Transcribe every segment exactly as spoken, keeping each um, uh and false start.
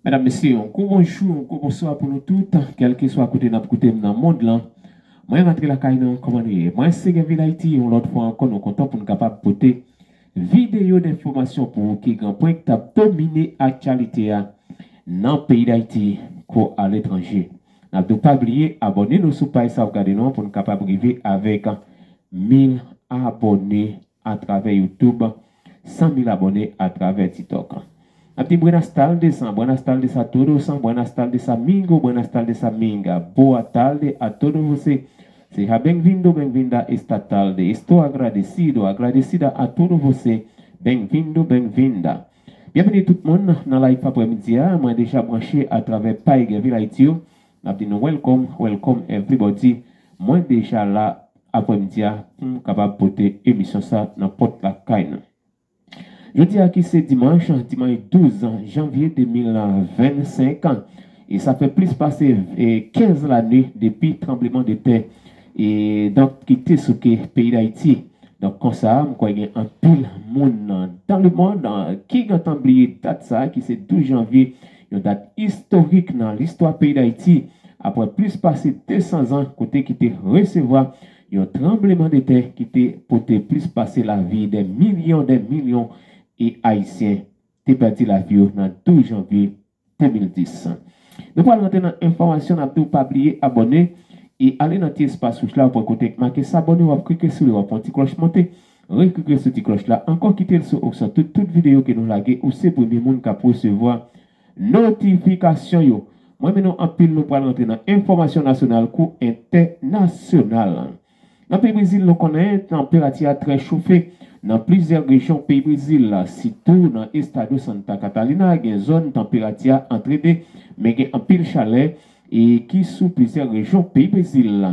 Medam, mesye, yon gwo bonjou, yon gwo bonswa pou nou tout, kèlkeswa kote n ap koute m nan mond lan. Mwen rantre lakay nou, kòman nou ye? Mwen se Gèvil Ayiti, yon lòt fwa ankò, nou kontan pou n kapab pote videyo d enfòmasyon pou ou ki gen pwen k t ap domine aktyalite a nan peyi Dayiti kou aletranje. N ap tou pa bliye abòne nou sou paj sa w gade nou an pou n kapab rive avèk mil abòne atravè YouTube, san mil abòne atravè TikTok. N ap di buenas tardes, buenas tardes a todos, buenas tardes amigo, buenas tardes amiga, boa tarde a todos você. Seja bem-vindo, bem-vinda esta tarde. Estou agradecido, agradecida a todo você. Bem-vindo, bem-vinda. Byenveni tout moun nan live aprèmidi a. Mwen deja branche atravè paj Gèvil Ayiti yo. N ap di nou welcome, welcome everybody. Mwen deja la aprèmidi a pou m kapab pote emisyon sa nan pòt lakay nou. Jodi a ki se dimanch, dimanch douz janvye de mil vennsenk, e sa fè plis pase, e, kenz lane depi tranbleman de tè, e, donk, ki te souke peyi Dayiti. Donk, konsa, m kwè gen anpil moun nan, dans le monde, ki gentan bliye dat sa, ki se douz janvye, yon dat istorik nan listwa peyi Dayiti, apre plis pase de san zan kote ki te resevwa yon tranbleman de tè ki te pote plis pase lavi de milyon, de milyon e Ayisyen te pèdi lavi yo nan douz janvye de mil dis. Nou pral rantre nan enfòmasyon, n ap di w pa bliye abòne e ale nan ti espas wouj la, w pran kote k make s'abonner, w ap klike sou li, w ap pran ti klòch monte, reklike sou ti klòch la ankò, kite l sou opsyon tout, tout videyo ke nou lage, ou se premye moun k ap resevwa notifikasyon yo. Mwen renmen nou anpil, nou pral rantre nan enfòmasyon nasyonal kou entènasyonal. Nan peyi Brezil, nou konnen tanperati a trè chofe nan plizyè rejyon peyi Brezil, sitou nan estado Santa Catarina, gen zòn tanperati a antre de, men gen anpil chalè e ki sou plizyè rejyon peyi Brezil.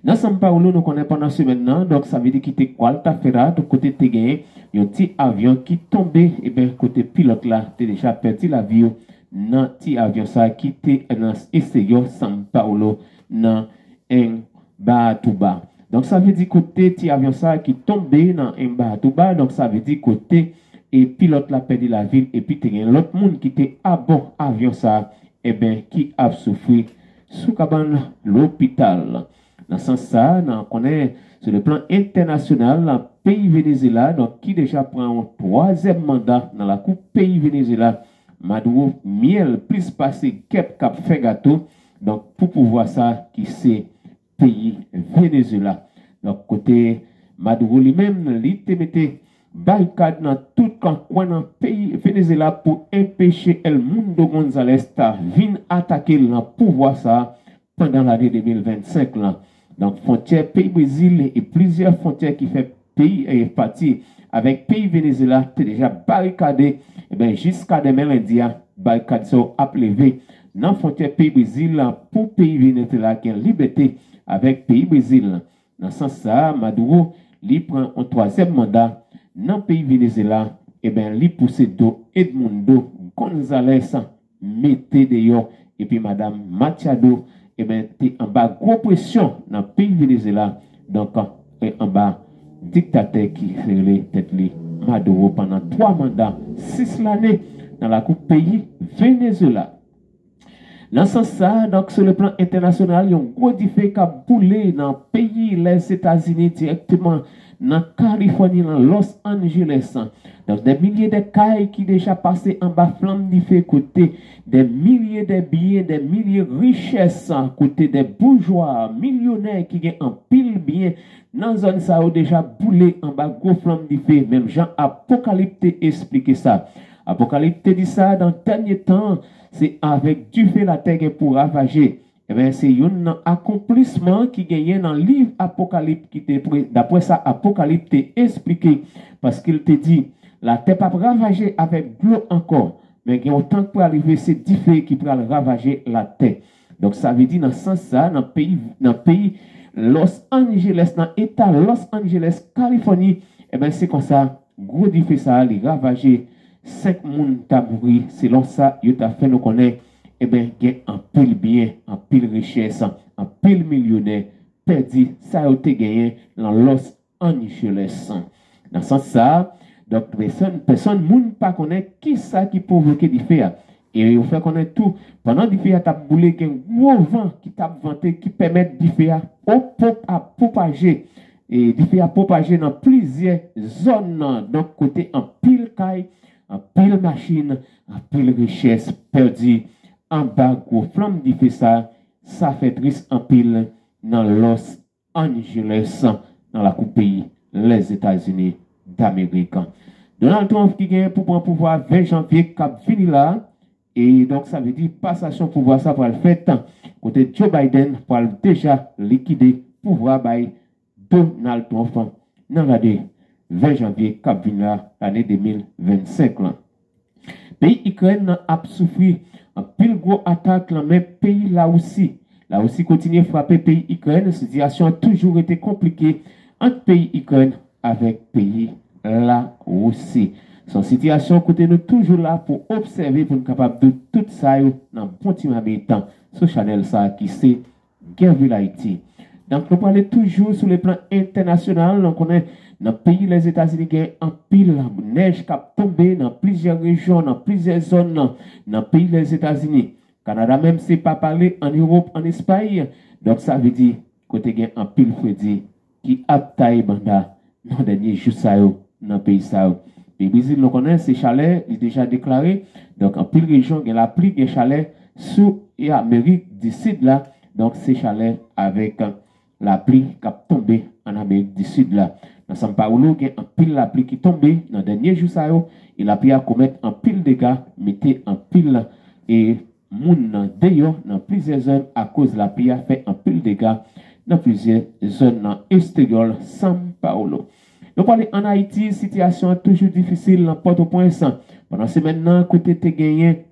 Nan São Paulo, nou konnen pandan semèn nan, donk sa vle di ki te Quarta-feira, donk kote te gen yon ti avyon ki tonbe, e ben kote pilòt la te deja pèdi lavi yo nan ti avyon sa ki te nan esteryo São Paulo nan Embatuba. Donk sa vle di kote ti avyon sa ki tonbe nan Embatuba, donk sa vle di kote e pilòt la pèdi lavi l, epi te gen lòt moun ki te abò avyon sa, e ben ki ap soufri sou kabann lopital. Nan sans sa, n konnen sou le plan entènasyonal, peyi Venezuela, donk ki deja pran yon twazyèm manda nan lakou peyi Venezuela, Maduro myèl plis pase kèp k ap fè gato, donk pou pouvwa sa ki se peyi Venezuela. Donk kote Maduro li menm, li te mete barikad nan tout kwen nan peyi Venezuela pou enpeche El Mundo Gonzalez ta vin atake l nan pouvwa sa pandan lane de mil vennsenk lan. Donk fwontyè peyi Brezil e plizyè fwontyè ki fè peyi e pati avèk peyi Venezuela te deja barikade, e ben jiska demen lendi a, barikad sa yo ap leve nan fwontyè peyi Brezil pou peyi Venezuela gen libète avèk peyi Brezil. Nan sans sa, Maduro, li pran yon twazyèm manda nan peyi Venezuela, e ben li pouse do Edmundo Gonzalez mete deyò, epi madanm Machado, e ben te anba gwo presyon nan peyi Venezuela, donk e anba diktatè ki rele tèt li Maduro pandan twa manda, sis lane nan lakou peyi Venezuela. Nan sans sa, donk sou le plan entènasyonal, yon gwo dife k ap boule nan peyi Lèzetazini, dirèkteman nan Kalifòni, nan Los Angeles. Donk de milye de kay ki deja pase anba flanm dife, kote de milye de byen, de milye richès, kote de boujwa milyonè ki gen anpil byen nan zòn sa yo deja boule anba gwo flanm dife, menm jan Apokalip te esplike sa. Apokalip te di sa, nan dènye tan, se avèk dife latè gen pou ravaje. Ebyen, se youn nan akonplisman ki genyen nan liv Apokalip ki te pre-, daprè sa Apokalip te esplike, paske l te di, latè p ap ravaje avèk dlo ankò, men gen yon tan k pral rive, se dife ki pral ravaje latè. Donk, sa vle di, nan sans sa, nan peyi, nan peyi Los Angeles, nan eta Los Angeles, Kalifòni, ebyen, se konsa, gwo dife sa a, li ravaje, senk moun ta mouri, selon sa yo ta fè nou konnen, ebyen, gen anpil byen, anpil richès, anpil milyonè pèdi sa yo te genyen nan Los Angeles. Nan sans sa a, donk, pèsonn, pèsonn moun pa konnen ki sa ki pwovoke dife a. E yo fè konnen tou, pandan dife a t ap boule, gen gwo van ki t ap vante ki pèmèt dife a o- pwop- a pwopaje. E dife a pwopaje nan plizyè zòn, donk kote anpil kay, anpil machin, anpil richès pèdi anba gwo flanm dife sa. Sa fè tris anpil nan Los Angeles, nan lakou peyi Lèzetazini Damerik. Donald Trump ki genyen pou pran pouvwa ven janvye k ap vini la, e donk sa vle di pasasyon pouvwa sa pral fèt, kote Joe Biden pral deja likide pouvwa bay Donald Trump nan lane ven janvye k ap vini la, lane de mil vennsenk lan. Peyi Ikrèn nan ap soufri anpil gwo atak nan men peyi Lawousi. Lawousi kontinye frape peyi Ikrèn, sitiyasyon an toujou rete konplike ant peyi Ikrèn avèk peyi Lawousi. Se yon sitiyasyon kote nou toujou la pou obsève, pou n kapab di w tout sa yo nan bon ti mamit sou chanèl sa a ki se Gè Vil Ayiti. Donk, nou prale toujou sou le plan entènasyonal. Nou konnen nan peyi Lèzetazini gen anpil nèj k ap tonbe nan plizyè rejyon, nan plizyè zòn nan, nan peyi Lèzetazini. Kanada menm se pa pale, ann Ewòp, ann Espay. Donk, sa vle di kote gen anpil fredi ki ap taye banda nan dènye jou sa yo nan peyi sa yo. Peyi Brezil, nou konnen se chalè, li deja deklare. Donk, anpil rejyon gen lapli, gen chalè sou e Amerik di Sid la. Donk, se chalè avèk lapli k ap tonbe an Amerik di Sid la. Nan São Paulo, gen anpil lapli ki tonbe nan dènye jou sa yo, e lapli a komèt anpil dega, mete anpil e moun deyò nan plizyè zòn akoz lapli a fè anpil dega nan plizyè zòn nan esteyòl São Paulo. Nou prale ann Ayiti, sitiyasyon an toujou difisil nan Pòtoprens. Pandan semèn nan, kote te genyen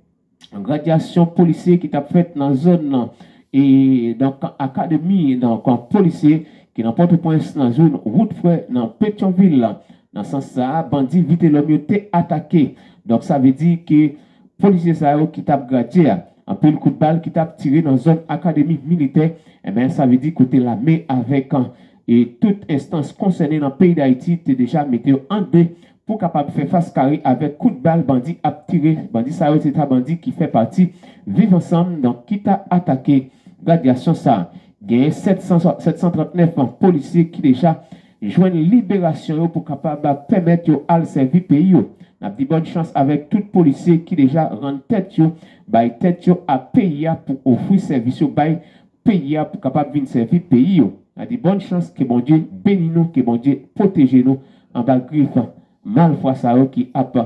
gradyasyon polisye ki t ap fèt nan zòn nan, e donk akademi donk polisye ki nan Pòtoprens, nan zòn Wout Frè, nan Petyonvil. Nan sans sa a, bandi Vitelòm yo te atake. Donk, sa vle di ke polisye sa yo ki t ap gradye a, anpil kout bal ki t ap tire nan zòn akademi militè, enben, sa vle di kote lame avèk, e, tout enstans konsène nan peyi Dayiti te deja mete yo an de pou kapab fè fas kare avèk kout bal bandi ap tire. Bandi sa yo se ta bandi ki fè pati Viv Ansanm, donk ki ta atake gradyasyon sa a. Genyen sèt san, sèt san trant nèf polisye ki deja jwenn liberasyon yo pou kapab pèmèt yo al sèvi peyi yo. N ap di bòn chans avèk tout polisye ki deja rann tèt yo, bay tèt yo a peyi a pou ofri sèvis yo bay peyi a pou kapab vin sèvi peyi yo. N ap di bòn chans, ke Bondye beni nou, ke Bondye pwoteje nou anba grif malfwa sa yo ki ap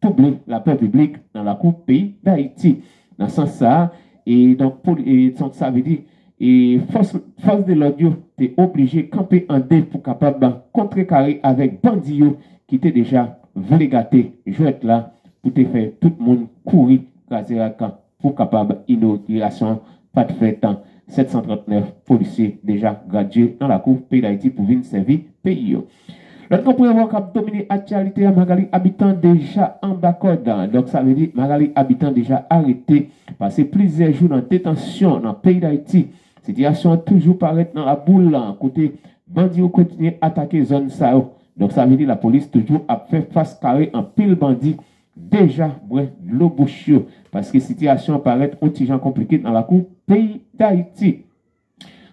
twouble lapè piblik nan lakou peyi Dayiti. Nan sans sa a, e donk, pou, e donk, sa vle di, e fòs, fòs de lòd yo te oblije kanpe an de pou kapab kontrekare avèk bandi yo ki te deja vle gate jwèt la pou te fè tout moun kouri kraze rak pou kapab inogirasyon pa t fèt. Sèt san trant nèf polisye deja gradye nan lakou peyi Dayiti pou vin sèvi peyi yo. Lòt gwo pwen k ap domine aktyalite a, Magalie Habitant deja anba kòd. Donk, sa vle di Magalie Habitant deja arete, pase plizyè jou nan detansyon nan peyi Dayiti. Sitiyasyon an toujou parèt nan laboul, kote bandi yo kontinye atake zòn sa yo. Donk, sa vle di lapolis toujou ap fè fas kare anpil bandi deja bwè dlo bouch yo, paske sitiyasyon an parèt yon ti jan konplike nan lakou peyi Dayiti.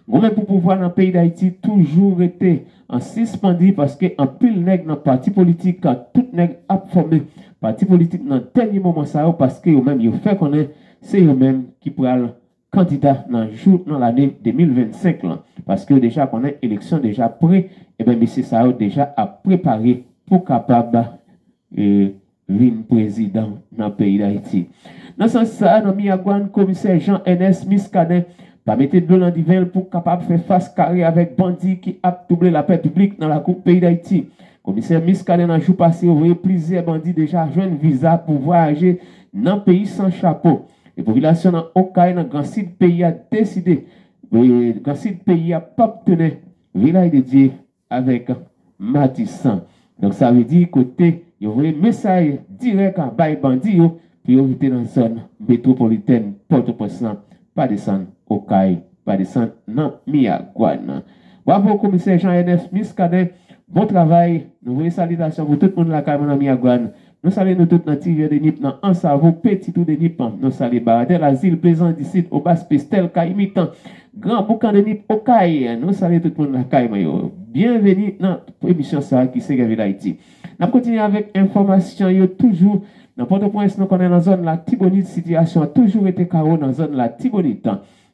Goumen pou pouvwa nan peyi Dayiti toujou rete an sispann, paske anpil nèg nan pati politik, tout nèg ap fòme pati politik nan dènye moman sa yo, paske yo menm yo fè konnen se yo menm ki pral kandida nan jou, nan lane de mil vennsenk lan, paske yo deja konnen eleksyon deja pre, ebyen mesye sa yo deja ap prepare pou kapab, e, vin prezidan nan peyi Dayiti. Nan sans sa a, nan Miragwàn, komisè Jean Ernest Muscadin pa mete dlo nan diven l pou kapab fè fas kare avèk bandi ki ap twouble lapè piblik nan lakou peyi Dayiti. Komisè Muscadin nan jou pase yo voye plizyè bandi deja jwenn viza pou vwayaje nan peyi san chapo. E popilasyon nan Okay, nan Gran Sid peyi a deside, e, Gran Sid peyi a p ap tounen Vilaj de Dye avèk Matisan. Donk, sa vle di kote yo voye mesaj dirèk bay bandi yo pou yo rete nan zòn metwopolitèn Pòtoprens lan, pa desann Okay, pa desann nan Miragwàn. Bravo, komisè Jean Ernest Muscadin. Bon travay. Nou voye salitasyon pou tout moun lakay mwen nan Miragwàn. Nou salye nou tout nan Ti Rivyè de Nip, nan Ansavo, Peti Tou de Nip. Nou salye Baradè, Lazil, Plezan, Disid, Obas, Pestèl, Kayimit, Gran Boukan de Nip, Okay. Nou salye tout moun lakay mwen yo. Byenveni nan emisyon sa a ki se Gen Vin Ayiti. N ap kontinye avèk enfòmasyon yo toujou nan Pòtoprens. Nou konnen nan zòn Latibonit, sitiyasyon an toujou rete kawo nan zòn Latibonit,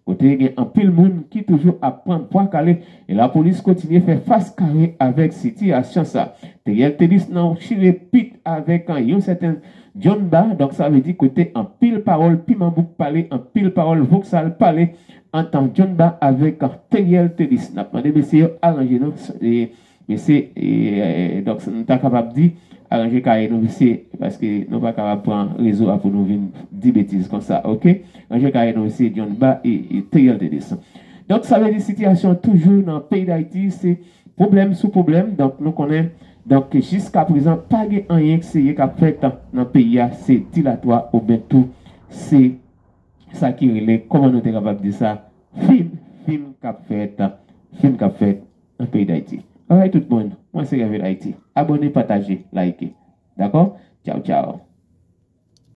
kote gen anpil moun ki toujou ap pran bwa kale, e lapolis kontinye fè fas kare avèk sitiyasyon sa. Teriel Telis nan chire pit avèk yon sèten John Ba, donk sa vle di kote anpil pawòl piman bouk pale, anpil pawòl voksal pale ant John Ba avèk Teriel Telis. N ap mande mesye yo aranje nou, e, mesye, e, e, donk nou ta kapab di, aranje kare nou mesye, paske nou pa kapab pran rezo a pou nou vin di betiz konsa, oke? Aranje kare nou mesye John Ba e, e Teriel Telis. Donk sa vle di sitiyasyon toujou nan peyi Dayiti, se pwoblèm sou pwoblèm, donk nou konnen, donk jiska prezan pa gen anyen ki serye k ap fèt nan peyi a, se dilatwa oubyen tou se sa ki rele, kòman nou te kapab di sa, fim, fim k ap fèt, fim k ap fèt nan peyi Dayiti. Alright tout moun, mwen se Gen Vin Ayiti. Abòne, pataje, like. Dakò? Tchaw, tchaw.